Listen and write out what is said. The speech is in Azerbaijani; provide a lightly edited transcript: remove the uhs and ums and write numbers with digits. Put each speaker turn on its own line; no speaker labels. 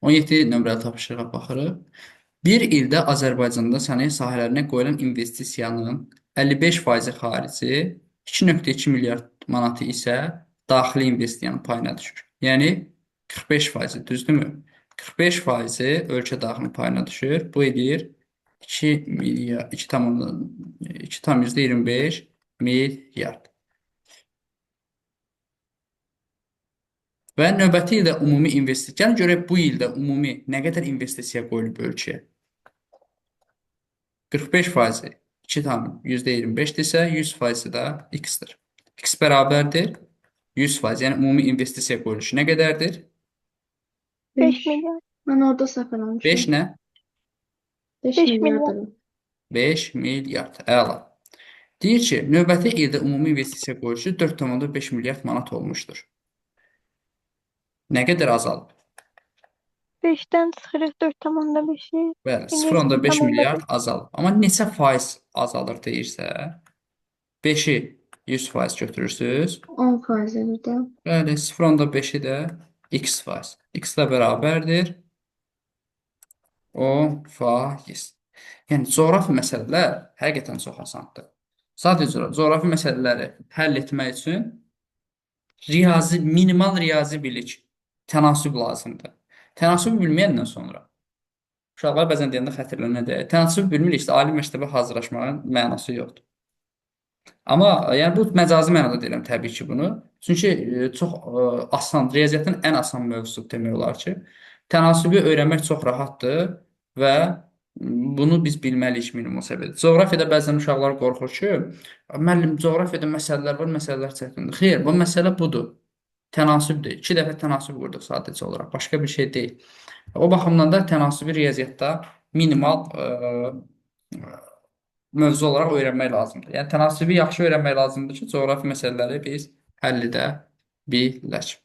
17 nömrəli tapşırığa baxırıq. Bir ildə Azərbaycanda sənaye sahələrinə qoyulan investisiyanın 55% xarici, 2,2 milyard manatı isə daxili investisiyanın payına düşür. Yəni 45%, düzdürmü? 45% ölkə daxili payına düşür. Bu edir 2 milyard, 2,25 milyard. Və növbəti ildə ümumi investisiya. Gəlin görək bu ildə ümumi nə qədər investisiya qoyulub ölkəyə? 45% 2,25-dirsə, 100% də x-dir. X bərabərdir 100%. Yəni ümumi investisiya qoyuluşu nə qədərdir?
5
5.
milyar.
Mən orada səhv eləmişəm.
5 nə?
5
5
milyard
milyar.
dedim.
5 milyard. Əla. Deyir ki, növbəti ildə ümumi investisiya qoyuluşu 4,5 milyard manat olmuşdur. Nə qədər azalıb?
5-dən çıxırıq 4,5-i.
Bəli,
İndi
0,5
0,5.
milyard azalıb. Amma neçə faiz azalır deyirsə, 5-i 100% götürürsünüz.
10% edir də.
Bəli, 0,5-i də x faiz. X ilə bərabərdir 10%. Yəni, coğrafi məsələlər həqiqətən çox asandır. Sadəcə coğrafi məsələləri həll etmək üçün riyazi, minimal riyazi bilik, tənasüb lazımdır. Tənasüb bilməyəndən sonra, uşaqlar bəzən deyəndə xətirlənə tənasüb bilmiriksə, ali məktəbə hazırlaşmağın mənası yoxdur. Amma yəni bu məcazi mənada deyirəm təbii ki bunu. Çünki çox asan, riyaziyyatın ən asan mövzusudur demək olar ki. Tənasübü öyrənmək çox rahatdır və bunu biz bilməliyik minimum səviyyədə. Coğrafiyada bəzən uşaqlar qorxur ki, müəllim coğrafiyada məsələlər var, məsələlər çətindir. Xeyr, bu məsələ budur. Tənasübdür. İki dəfə tənasüb qurduq sadəcə olaraq. Başqa bir şey deyil. O baxımdan da tənasübü riyaziyyatda minimal mövzu olaraq öyrənmək lazımdır. Yəni tənasübü yaxşı öyrənmək lazımdır ki, coğrafi məsələləri biz həll edə bilək.